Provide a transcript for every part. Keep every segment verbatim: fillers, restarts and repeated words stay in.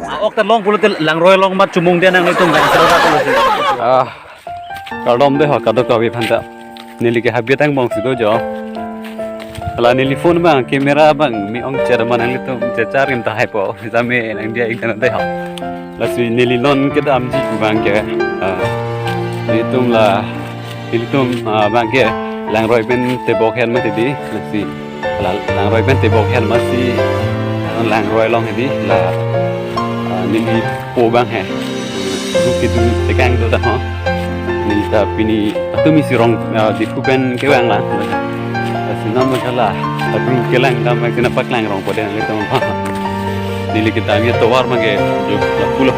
Ah, ok ta long pulote langroi along ma chomong dia nanglitum bang sero ra pulote. Ah, kardom dei ho, kadokave aphan ta. Neli ke habit angbong si do jo. Hala neli phone bang, camera bang, me-ong cher ma nanglitum chechar in tahai po. Jame nang dia ik dei ho. Lasi neli non kedamji pu bang ke. Ah, nelitum la, nelitum, ah, bang ke langroi pen tebok hen mati dei. Lasi la, langroi pen tebok hen masi, ah, langroi along hedi la, ah, neli po bang he. Duk kedo tekang do ta ho. Neli ta pini atum isi rong, ah, Diphu pen kevang la. Lasi non ma kala, abru kelang dam bang si nangpaklang rong po dei nanglitum. Neli kedam atovar ma ke, jo, lapulo.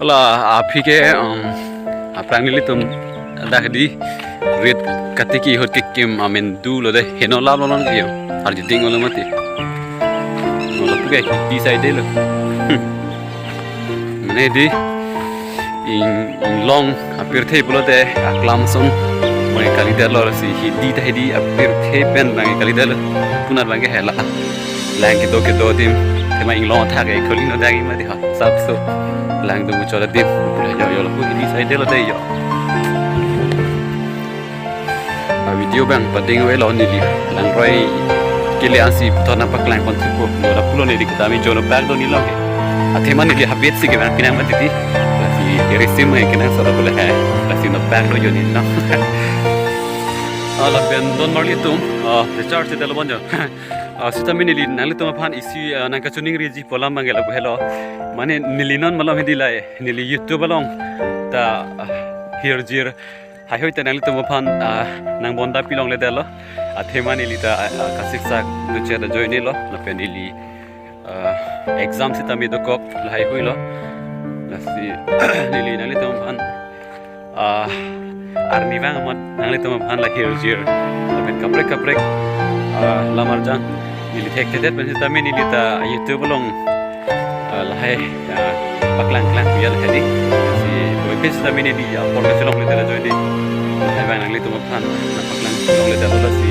Hala, aphi ke, um, aphrang nelitum dak di rit katiki hot kekim amen dolo dei, heno lam lo non ke yo. Arju ding lo mati. Lo lapu ke di side lo. Hmm. Mane dei, ing, inglong apirthe pulote aklam ason bang kalidetlo, lasi hidi ta hidi apirthe pen bang kalidetlo. Punat bang ke hela. Lang kedo kedo adim, tema inglong athak ke kholi no dang mati ha. Sap so. Lang do muchot adim. Yo, yo, lapu hidi side lo dei yo. Ah, video bang pading avelo neli. Langroi kele ansi puthot nangpaklang pon thupo. Lo lapulo neli kedam jo nopakdo neli along ke. Athema neli habit si kevang pinang mati dei. Lasi irisim ai kenangsot pule he. Lasi nopakdo jo neli along. Ah, lapen don marli atum. Ah, the church de lo bon jo. Ah, sitame neli nanglitum aphan isi, ah, nangkachiningriji pu alam bang ke lapu helo. Mane neli non malom hedi lai, neli YouTube along ta, ah, hirjir haihui ta nanglitum aphan, ah, nangbonta pilongledetlo. Athema neli ta, ah, ah, kasiksak duche ta join lo, lapen neli, ah, exam sitame dokok lahaihui lo. Lasi neli nanglitum aphan, ah, arni vang amat nanglitum aphan la hirjir lapen kaprek kaprek, ah, lam arjan neli thekthedet pen sitame neli ta YouTube along, ah, lahai, ah, paklang klang pu ya lahai dei. Si boy page sitame neli apor kachelongledetlo join dei. Lahai bang nanglitum aphan nangpaklang chelongledetlo, lasi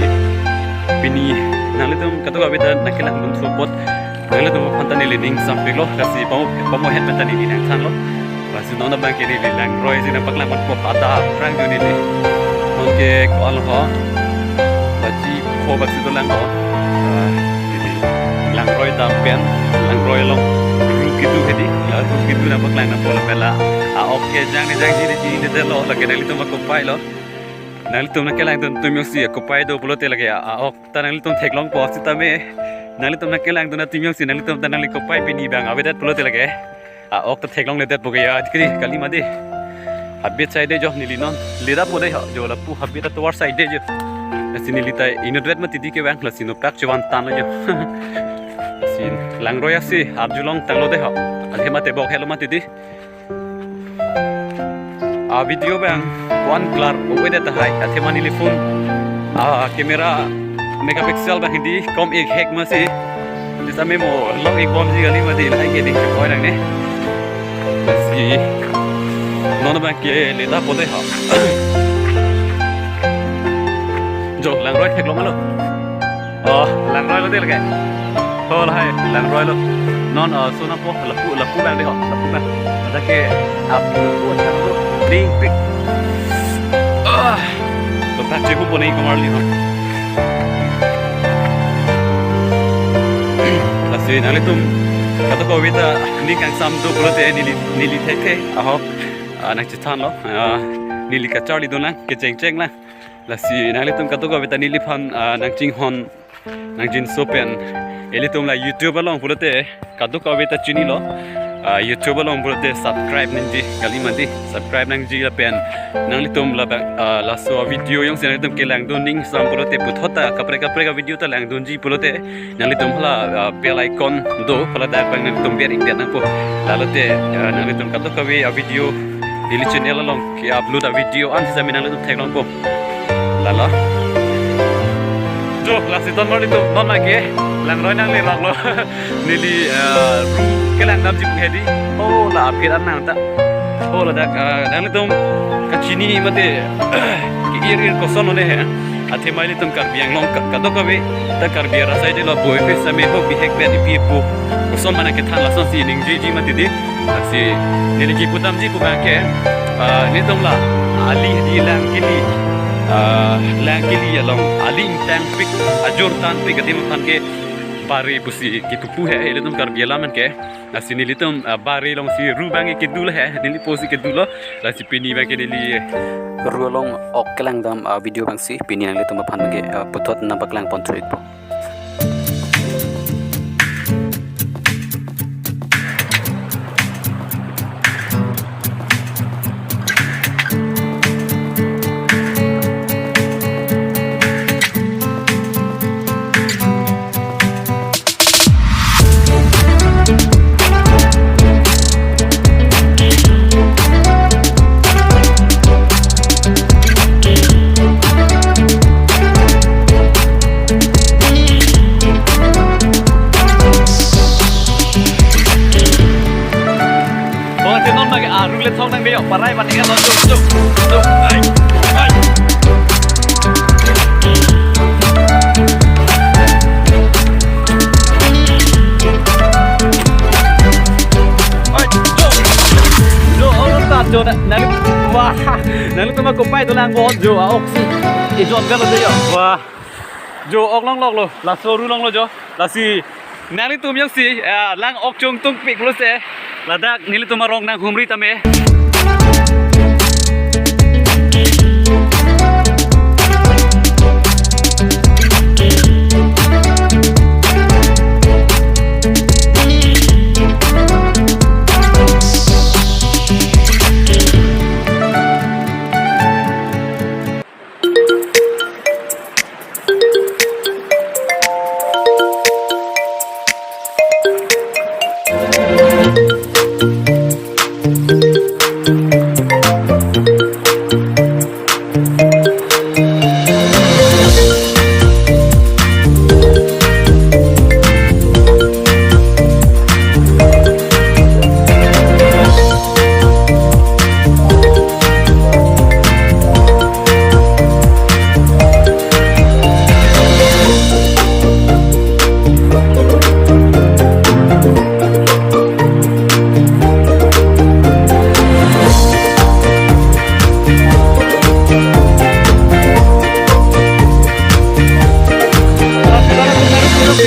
pini nanglitum kadokave ta nangkelangdun thu apot nanglitum aphan ta neli ning sampiklo, lasi pamo, pamo het pen ta neli nangthanlo. Lasi non abang ke neli langroi si nangpaklang ponpo, adap aphrang jo neli. Non ke ko-an ho. Baji pho bak si dolang ho. Ah, neli langroi dam pen, langroi along ru kedo hedi. La ru kedo nangpaklang nangpo lapen la. Ah, ok ke jangni jangji neli chinidetlo, lake nanglitum akopai lo. Nanglitum nangkelangdun atum jongsi akopai do pulote lake, ah, ah, ok ta nanglitum theklongpo sitame. Nanglitum nangkelangdun atum jongsi nanglitum ta nangli kopai pini bang avedet pulote lake. Ah, ok ta theklongledetpo ke ya, kri kali mati. Habit side jo neli non. Ledapo dei ho, jo lapu habit atovar side jo. Lasi neli ta inutvet mati dei kevang, lasi nopak chevan tanlo jo. Lasi langroi asi, arjulong tanglo dei ho. Athema tebok helo mati dei. Ah, video bang one clear avedet tahai, athema neli phone, ah, camera megapixel bang hedi kom ik hek masi. Sitame mo long ik bomji kali mati, lahai ke ding ke point nangne. Si non bang ke ledapo dei ho. Jo, langroi theklong lo. Oh, langroi lo dei lake. Oh, lahai, langroi lo. Non, ah, so nangpo, lapu, lapu bang dei ho, lapu bang. Ada ke, ap, lapu, lapu, ding, pik. Ah, to tak chehu po nei ko marli ho. Lasi nanglitum kadokave ta ning kangsam do pulote neli, neli thekthe ahok, ah, nangchethanlo. Ah, neli kacharlidun lang, kechengcheng lang. Lasi nanglitum kadokave ta neliphan, ah, nangchinghon, nangjinso pen. Ilitum la YouTube along pulote kadokave ta chinilo. Ah, YouTube along pulote subscribe nangji kali mati, subscribe nangji lapen nanglitum la bang, ah, laso video jongsi nanglitum kelangdun ning sam pulote puthot ta kaprek kaprek a-video ta langdunji pulote nanglitum hala, ah, bell icon do, hala dak bang nanglitum ber ikdet nangpo. Lalote, ah, nanglitum kadokave a-video neli channel along ke-upload a-video an sitame nanglitum theklongpo. Lalo. Jo, lasi ton marlitum, non lake langroi nangleroklo. Neli, eh, ru kelang damji pu hedi. Oh, la apir an nang ta. Oh, ladak, eh, nanglitum kachini mate, ke-ir-ir koson lo ne he. Athema ilitum Karbi Anglong ka-, kadokave ta Karbi arat asai dei lo, boi pe same ho bihek bet ipi ipo. Koson mana kethan lasonsi ningjeji mati dei. Lasi neli kipudamji pu abang ke, ah, nelitum la ali hedi Langkili, ah, Langkili along ali ingtangpik, ajor tanpik adim aphan ke Bare pusi kipupu he, ilitum Karbi alam an ke. Lasi nelitum, ah, Bare alongsi ru abang ke kedo lo he, neli pusi kedo lo. Lasi pini abang ke neli ru along ok kelangdam, ah, video abangsi pini nanglitum aphan abang ke, ah, puthot nangpaklang ponthu-ikpo. Bang, te non abang ke aru le thong nang dei yo, parai ban ke lo, tuk, tuk, tuk, ai, ai. Ai, jo. Jo, oh, ta, jo, na, na, wah, nanglitum akopai dolang ko, jo, ah, ok si. Ejot belo dei yo, wah. Jo, ok longlok lo, laso ru longlo jo. Lasi nanglitum jongsi, ah, lang ok chungtungpik pulote, ladak nelitum arong nanghumri tame.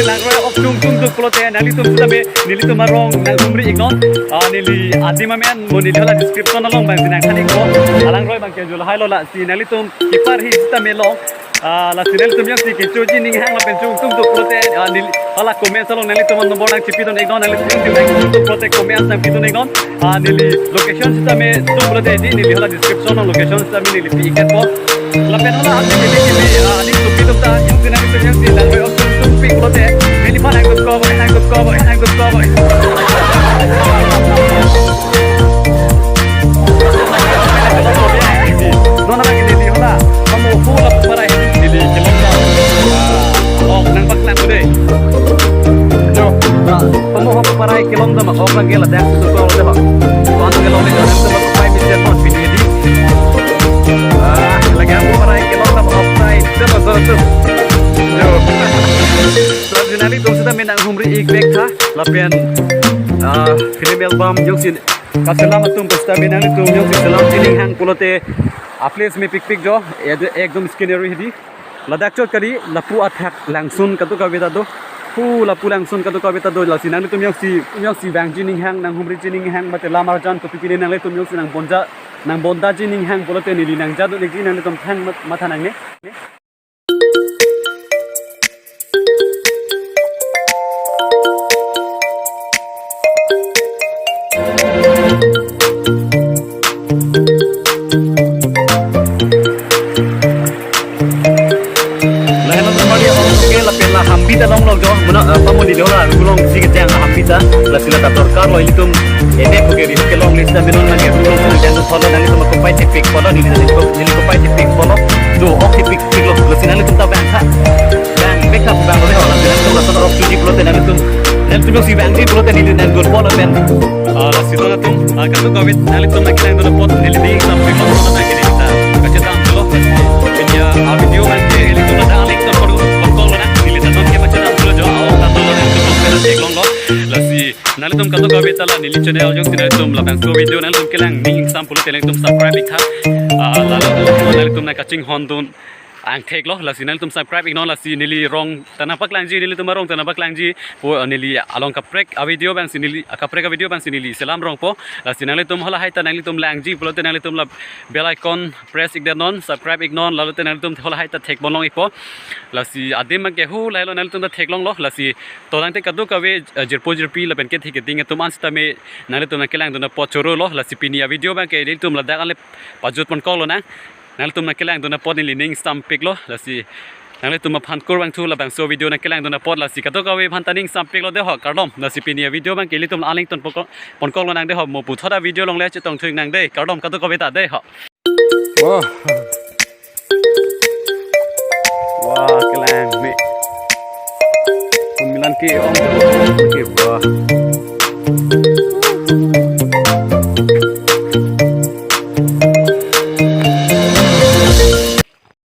Langroi ok chungtungduk pulote nanglitum sitame nelitum arong nanghumri-iknon. Ah, neli adim amen mo neli hala description along abangsi nangthan-ikpo. Alangroi abang ke jo lahai lo, lasi nanglitum keparhi sitame long. Ah, lasi nanglitum jongsi kechoji ninghang lapen chungtungduk pulote, ah, neli hala comments along nanglitum number nangchipidun-iknon, nanglitum jongsi nangchungtungduk pulote comments nangpidun-iknon. Ah, neli location sitame tum pulote dei, neli hala description along location sitame neli pi-ik-etpo. Lapen hala hati keme keme, ah, neli supi tum ta, jongsi nanglitum jongsi langroi ok chungtungpik pulote, neliphan hang dot com, hang dot com, hang dot com. Non abang ke neli hala pamoho lapu parai neli kelongdam, ah, ok nangpaklang dei. Jo, ah, pamoho parai kelongdam ok abang ke ladak susu ko dei ho. Ko-an kelong dei, nanglitum papai misi pon pini dei. Ah, lake parai kelongdam ok sai, dei ho, dei ho. Jo. Lasi nanglitum sitame nanghumri-ik vek tha, lapen, ah, film album jongsi kaselam atum pusitame nanglitum jongsi selamji ninghang pulote, a-place mepikpik jo, ek-, ekdom scenery hedi. Ladak chot kali, lapu athak langsun kadokave ta do. Pu lapu langsun kadokave ta do, lasi nanglitum jongsi, jongsi vangji ninghang, nanghumriji ninghang, mate lam arjan kopi pine nanglitum jongsi nangbonda, nangbondaji ninghang pulote neli nangjadun-ikji, nanglitum thang mat-, matha nangne. Lahelo normally abang ke lapen la Hambita longlok jo, mena, eh, pamodi lo la, ru alongsi kejang Hambita, lasi la ta dorkar lo ilitum, ene puke ri kelongle sitame non lake ru along sitame jan thotlo, nanglitum kopai thepik pulo, neli, neli kopai thepik pulo, jo ok thepik, thepiklo, lasi nanglitum ta vang tha. Vang, vek tha vanglo dei ho, nanglitum lason ok choji pulote nanglitum, nanglitum jongsi vangji pulote neli nangdun pulo pen. Ah, lasi don atum, ah, kadokave nanglitum nangkelangdun apot neli dei, sampai malam nanglitum ta kachetang dolo. Pini a-video abang ke, Kadokave ta la neli channel jongsi nanglitum labangso video nanglitum kelang ning ingsam pulote nanglitum subscribe iktha. Ah, lalo nanglitum nangkachinghon dun angthek lo, lasi nanglitum subscribe iknon, lasi neli rong ta nangpaklangji, nelitum arong ta nangpaklangji. Po, ah, neli along kaprek a video abangsi neli, ah, kaprek a video abangsi neli selam rongpo. Lasi nanglitum halahai ta nanglitum langji pulote nanglitum la bell icon press ikdetnon, subscribe iknon, lalote nanglitum halahai ta thekbomlong ikpo. Lasi adim abangke hu lahelo, nanglitum ta theklonglo. Lasi to tangte kadokave, eh, jirpo jirpi lapen kethe keding atum an sitame nanglitum nangkelangdun apot chorolo. Lasi pini a video abangke nelitum ladak ale pajutpon koklo nang. Nanglitum nangkelangdun apot neli ning sampiklo. Lasi nanglitum aphan kurvangthu labangso video nangkelangdun apot, lasi kadokave aphan ta ning sampiklo dei ho, kardom. Lasi pini a video abangke nelitum aling ton pon koklo nang dei ho, mo puthot a video along le chetongthu iknang dei, kardom kadokave ta dei ho. Wah. Wah, kelang me. Kun milan ke ong ke, wah.